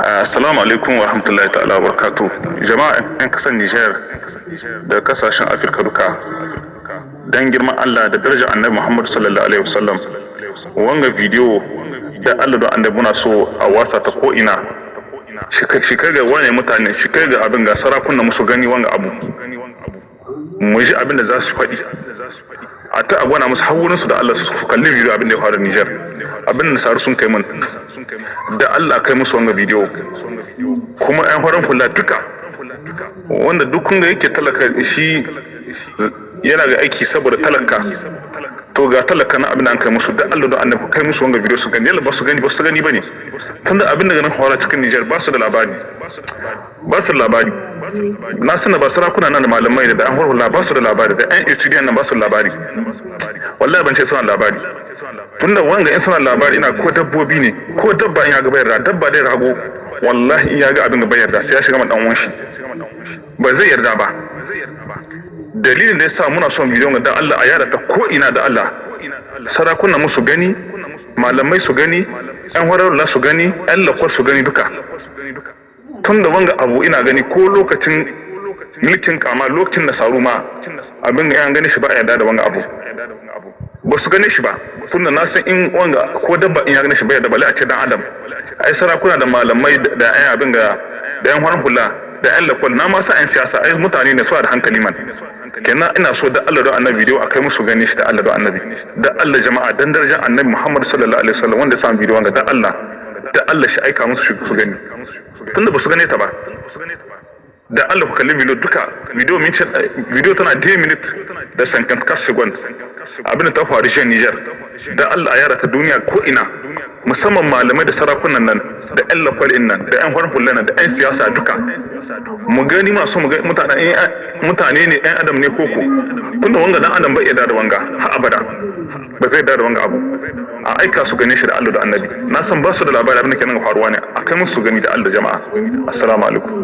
Assalamu alaikum wa rahmatullahi ta'ala wa barakatuh. Jama'a 'yan kasar Niger da kasashen Afirka duka. Dan girman Allah da darajar Annabi Muhammad sallallahu alaihi wasallam. Wanga bidiyo da Allah da Annabi muna so a wasa ta ko ina. Shi kai ga wane mutane, shi kai ga abin ga sarakuna musu gani wanga abu. Mu ji abin da za su faɗi. A ta a gwana musu har wurinsu da Allah su kalli bidiyo abin da ya faru Niger. Abin da saru sun kai mun. Da Allah kai musu wanga bidiyo. Kuma 'yan farin hula duka wanda duk kun ga yake talaka, shi yana ga aiki saboda talaka. To ga talaka na abin da an kai musu, da Allah da Annabi kai musu wanga bidiyo su gani. Yalla ba su gani, ba su gani bane, tunda abin da ganin hawara cikin Niger ba su da labari, ba su da labari. Na sanar ba sarakuna nan da malamai da an hula ba su da labari, da 'yan student nan ba su da labari. Wallahi ban ce suna labari, tunda wanga in suna labari ina ko dabbobi ne, ko dabba in ya ga bayar dabba dai rago, wallahi in ya ga abin da bai yarda sai ya shiga ma dan uwan shi, ba zai yarda ba. Dalilin da yasa muna son bidiyon da Allah a yada ta ko ina, da Allah sarakuna musu gani, malamai su gani, yan horarwa su gani, yan lakwar su gani duka. Tun da wanga abu ina gani ko lokacin mulkin kama, lokacin nasaru ma, abin ga yan gani shi ba a yarda da wanga abu. Ba su gane shi ba, tunda na san in wanga ko dabba in ya gane shi ba yarda, bale a ce dan adam. Ai sarakuna da malamai da yan abin ga da yan horon hula da yan lakwal na ma sa yan siyasa, ai mutane ne suna da hankali man. Kenan ina so da Allah da Annabi bidiyo a kai musu gani shi, da Allah da Annabi, da Allah jama'a, dan darajar Annabi Muhammad sallallahu alaihi wasallam wanda ya samu bidiyo wanga, da Allah, da Allah shi aika musu su gani, tunda ba su gane ta ba. Da Allah ku kalli bidiyo duka. Bidiyo min bidiyo tana 10 minutes da 54 secondes. Abin da ta faru shi Niger, da Allah a yara ta duniya ko ina, musamman malamai da sarakunan nan da yan lakwalin nan da yan hulun nan da yan siyasa duka mu gani. Masu mu ga mutane, mutane ne, yan adam ne koko, tunda wanga dan adam bai iya da wanga har abada ba zai da wanga abu. A aika su gane shi da Allah da Annabi. Na san ba su da labari abin da ke nan faruwa ne. A kai musu gani da Allah jama'a. Assalamu alaikum.